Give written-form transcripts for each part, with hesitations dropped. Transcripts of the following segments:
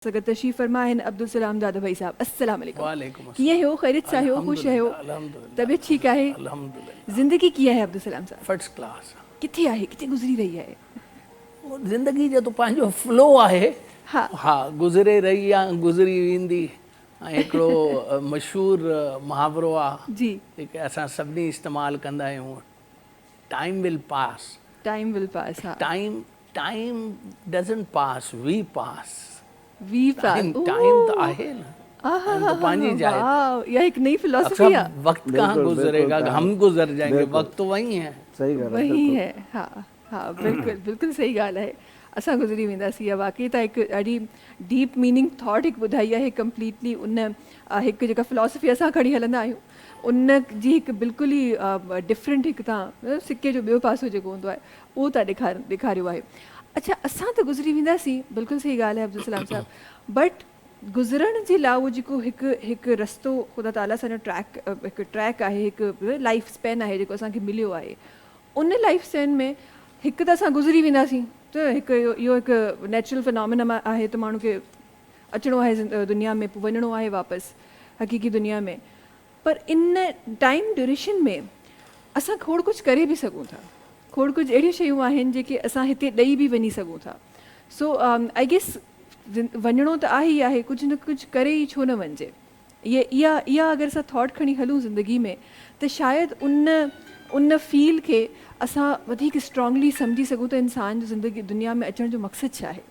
سان گڏ تشريف فرما آهن عبدالسلام دادا ڀائي صاحب السلام عليڪم وعليڪم السلام ڪيئن آهيو خيريت سان آهيو خوش آهيو الحمدلله طبيعت ٺيڪ آهي الحمدلله زندگي ڪيئن آهي عبدالسلام صاحب فرسٽ ڪلاس ڪٿي آهي ڪٿي گذري رهي آهي زندگي جو ته پنهنجو فلو آهي ها ها گذري رهي آ گذري ويندي ۽ هڪڙو مشهور محاورو آ جي جيڪي اسان سڀني استعمال ڪندا آهيون time will pass time will pass ها time time doesn't pass we pass we pass time time ته آهي نه ٽائيم ته پنهنجي جاء تي واو اها هڪ نئين فلاسفي آ وقت ڪهان گذريگا هم گذر جائين گي وقت تو وهي هي صحيح ڳالهه وهي هي ها ها بلڪل بلڪل صحيح ڳالهه آهي اسان گذري وينداسين اها واقعي تان هڪ ڏاڍي ڊيپ ميننگ ٿاٽ هڪ ٻڌائي آهي ڪمپليٽلي ان هڪ جيڪا فلاسفي اسان کڻي هلندا آهيون ان جي هڪ بلڪل ئي ڊفرنٽ هڪ تان سڪي جو ٻيو پاسو جيڪو هوندو آهي اهو تان ڏيکاريو آهي. اڇا اسان ته گذري وينداسين بلڪل صحيح ڳالهه آهي عبدالسلام صاحب بٽ گذرڻ جي لاء اهو جيڪو هڪ هڪ رستو خدا تعاليٰ اسان جو ٽريڪ هڪ ٽريڪ آهي هڪ لائف اسپين آهي جيڪو اسان کي مليو آهي ان لائف اسپين ۾ هڪ ته اسان گذري وينداسين ته هڪ اهو هڪ نيچرل فنامينا آهي ته ماڻهو کي اچڻو آهي دنيا ۾ پوء وڃڻو آهي واپس حقيقي دنيا ۾ پر ان ٽائيم ڊيوريشن ۾ اسان کوڙ ڪجهه ڪري به سگهون ٿا. کوڙ ڪجهه اهڙيون شيون آهن جيڪي اسان هتي ڏئي به وڃي سگهون ٿا. سو I guess وڃڻو ته آهي ئي آهي ڪجهه نه ڪجهه ڪري ئي ڇو نه وڃجي. اها اها اگر اسان ٿاٽ کڻي هلون زندگي ۾ ته شايد ان ان فيل کي اسان وڌيڪ اسٽرانگلي سمجهي سگهون ته انسان جو زندگي دنيا ۾ اچڻ جو مقصد ڇا آهي.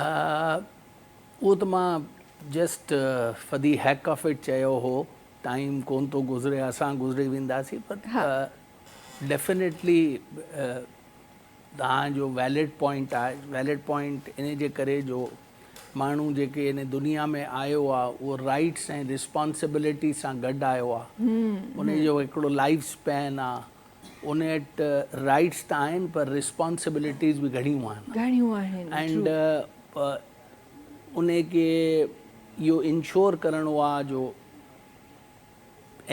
اهو ته مان just for the heck of it چيو هو ٽائيم ڪون ٿو گذري اسان گذري وينداسين پر ڊيفينيٽلي توهان جو ويلڊ پوائنٽ آهي ويلڊ پوائنٽ ان جي ڪري جو ماڻهو جيڪي ان دنيا ۾ آيو آهي اهو رائٽس ۽ رسپانسبلٽي سان گڏ آيو آهي ان جو هڪڙو لائف اسپين آهي ان وٽ رائٽس ته آهن پر رسپانسبلٽيز به گهڻيون آهن گهڻيون آهن اينڊ ان کي اهو انشور ڪرڻو آهي جو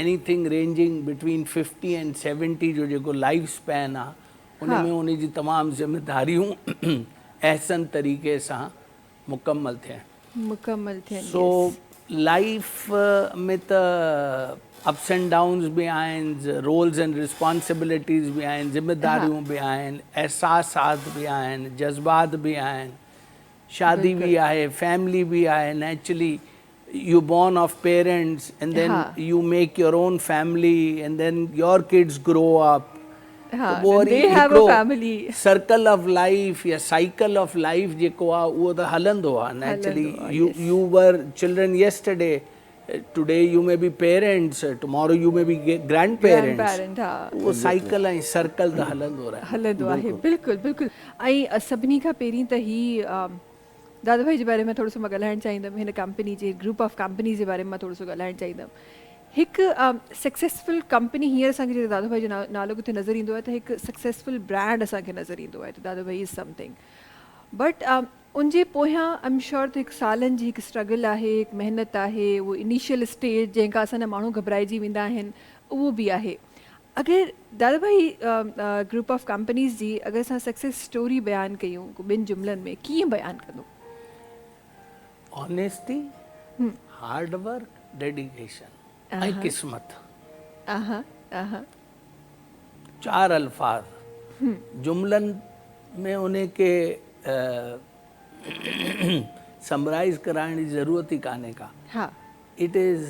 anything ranging between fifty and seventy جو جيڪو لائف اسپين آهي ان ۾ ان جي تمام ذميداريون احسن طريقي سان مڪمل ٿين. مڪمل ٿين سو لائيف ۾ ته اپس اينڊ ڊائونز به آهن، رولز اينڊ رسپانسبلٽيز به آهن، ذميداريون به آهن، احساسات به آهن، جذبات به آهن، شادي به آهي، فيملي به آهي، naturally you born of parents and then you make your own family and then your kids grow up ته پوء وري هڪڙو سرڪل آف لائيف يا سائيڪل آف لائيف جيڪو آهي اهو ته هلندو آهي naturally you were children yesterday today you may be parents tomorrow you may be grandparents اهو سائيڪل ۽ سرڪل ته هلندو رهي هلندو آهي بلڪل بلڪل ۽ سڀني کان پهرين ته هي دادا ڀائي جي باري ۾ ٿورو سو مان ڳالهائڻ چاهيندم هن ڪمپني جي گروپ آف ڪمپنيز جي باري ۾ مان ٿورو سو ڳالهائڻ چاهيندم هڪ سڪسيسفل ڪمپني هينئر اسان کي جڏهن دادا ڀائي جو نالو ڪٿي نظر ايندو آهي ته هڪ سڪسيسفل برانڊ اسان کي نظر ايندو آهي ته دادا ڀائي از سمٿنگ بٽ ان جي پويان I am sure ته هڪ سالن جي هڪ اسٽرگل آهي هڪ محنت آهي اهو انيشل اسٽيج جنهن کان اسان جا ماڻهو گهٻرائجي ويندا آهن اهو به آهي اگر دادا ڀائي گروپ آف ڪمپنيز جي اگر اسان سڪسيس اسٽوري بيان ڪيون ڪو ٻن جملن ۾ ڪيئن بيان ڪندو؟ آنيسٽي، هارڊ ورڪ، ڊيڊيڪيشن ۽ قسمت. چار الفاظ جملن ۾ انهي کي سمرائيز ڪرائڻ جي ضرورت ئي ڪانهي ڪا. It is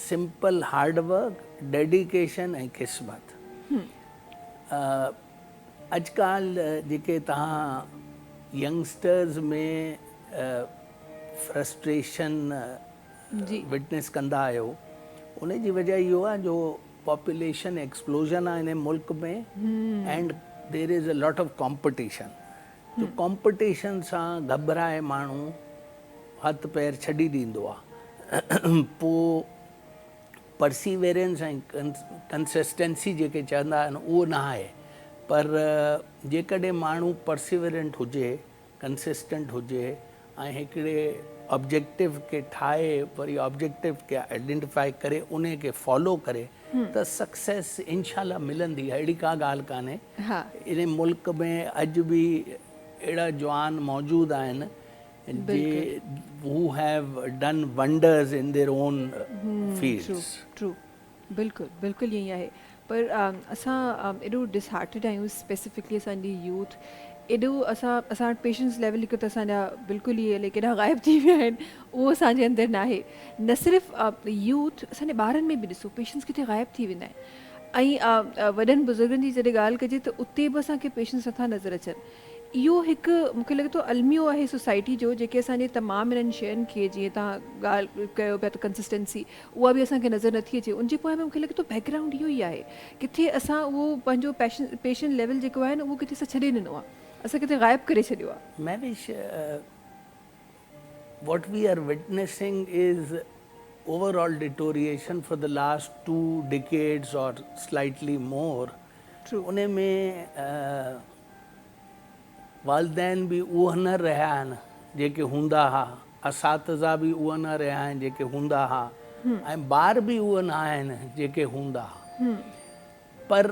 simple hard work, dedication ۽ قسمت. اڄڪالهه جيڪي توهان ينگسٽرز ۾ فرسٽريشن وٽنس ڪندا آهيو ان جي وجه اهو آهي جو پاپوليشن ايڪسپلوزن آهي هن ملڪ ۾ and there is a lot of competition جو ڪامپٽيشن سان گهٻرائي ماڻهو هٿ پير ڇڏي ڏيندو آ پوء پرسيويرنس ۽ ڪنسسٽنسي جيڪي چوندا آهن اهو نه آهي پر جيڪڏهن ماڻهو پرسيورنٽ هجي ڪنسسٽنٽ هجي ۽ هڪڙي آبجيڪٽو کي ٺاهي وري آبجيڪٽو کي آئيڊينٽيفائي ڪري انهي کي فالو ڪري ته سڪسيس انشاء الله ملندي اهڙي ڪا ڳالهه ڪانهي انهي ملڪ ۾ اڄ به اهڙا جوان موجود آهن. جي who have done wonders in their own fields. True, بلڪل بلڪل ائين ئي آهي، پر اسان ايڏو ڊسهارٽيڊ آهيون، اسپيسفڪلي اسان جي يوٿ ايڏو اسان وٽ پيشنس ليول هڪ ته اسان جا بلڪل ئي الائي ڪيڏانهن غائب ٿي ويا آهن. اهو اسان جي اندر ناهي. نه صرف يوٿ، اسان جي ٻارن ۾ به ڏسو پيشنس ڪٿي غائب ٿي ويندا آهن ۽ وڏن بزرگن جي جڏهن ڳالهه ڪجي ته اتي به اسان کي پيشنس نٿا نظر اچن. اهو هڪ مون کي لڳي ٿو الميو آهي سوسائٽي جو، جيڪي اسان جي تمام انهن شين کي، جيئن توهان ڳالهه ڪيو پيا ته ڪنسسٽنسي، اها به اسان کي نظر نٿي اچي. ان جي پويان به مون کي لڳي ٿو بيڪ گرائونڊ اهو ئي آهي. ڪٿي اسان اهو پنهنجو پيشن ليول جيڪو آهي نه، اهو ڪٿي اسان ڇڏي ڏنو آهي، اسان ڪٿي غائب ڪري ڇڏيو آهي. Mehwish, what we are witnessing is overall deterioration for the last 2 decades or slightly more. ان ۾ والدين به اهي نه رهيا آهن جيڪي هوندا ها، اساتذا به اهي نه رهيا آهن جيڪي هوندا ها ۽ ٻار به اهي نه آهن جيڪي هوندا ها. پر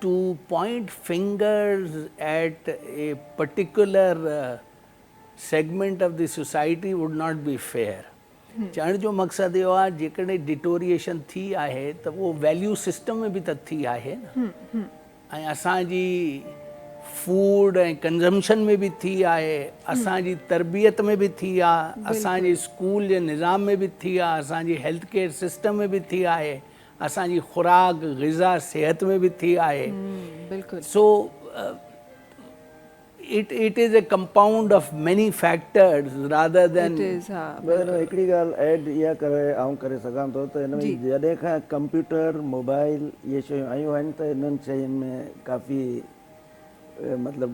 to point fingers at a particular segment of the society would not be fair. چوڻ جو مقصد اهو آهي، جيڪڏهن ڊيٽوريئيشن ٿي آهي ته اهو ويليو سسٽم ۾ به ته ٿي آهي نه، ۽ اسان جي فوڊ ۽ ڪنزمشن ۾ به ٿي آهي، اسان جي تربيت ۾ به ٿي آهي، اسان جي اسڪول جي نظام ۾ به ٿي آهي، اسان جي هيلٿ ڪيئر سسٽم ۾ به ٿي آهي، اسان جي خوراڪ، غذا، صحت ۾ به ٿي آهي. سو it is a compound of many factors rather than. It is، ها. بس هڪڙي ڳالهه ايڊ اها ڪري آئون ڪري سگهان ٿو ته هن ۾ جڏهن کان ڪمپيوٽر، موبائل اهي شيون آيون آهن ته انهن شين ۾ ڪافي مطلب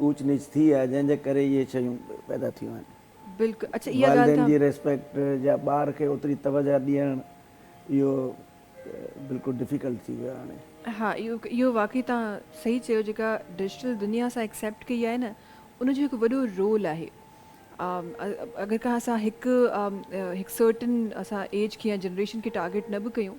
اوچ نيچ ٿي آهي، جنهن جي ڪري اهي شيون پيدا ٿيون آهن. بلڪل، اڇا، اها ڳالهه والدين جي ريسپيڪٽ يا ٻار کي اوتري توجه ڏيڻ، اهو بلڪل ڊفيڪلٽ ٿي ويو آهي هاڻي. ها، اهو واقعي توهان صحيح چيو. جيڪا ڊجيٽل دنيا اسان ايڪسيپٽ ڪئي آهي نه، ان جو هڪ وڏو رول آهي. اگر ڪا اسان هڪ سرٽن اسان ايج کي يا جنريشن کي ٽارگيٽ نه به ڪيون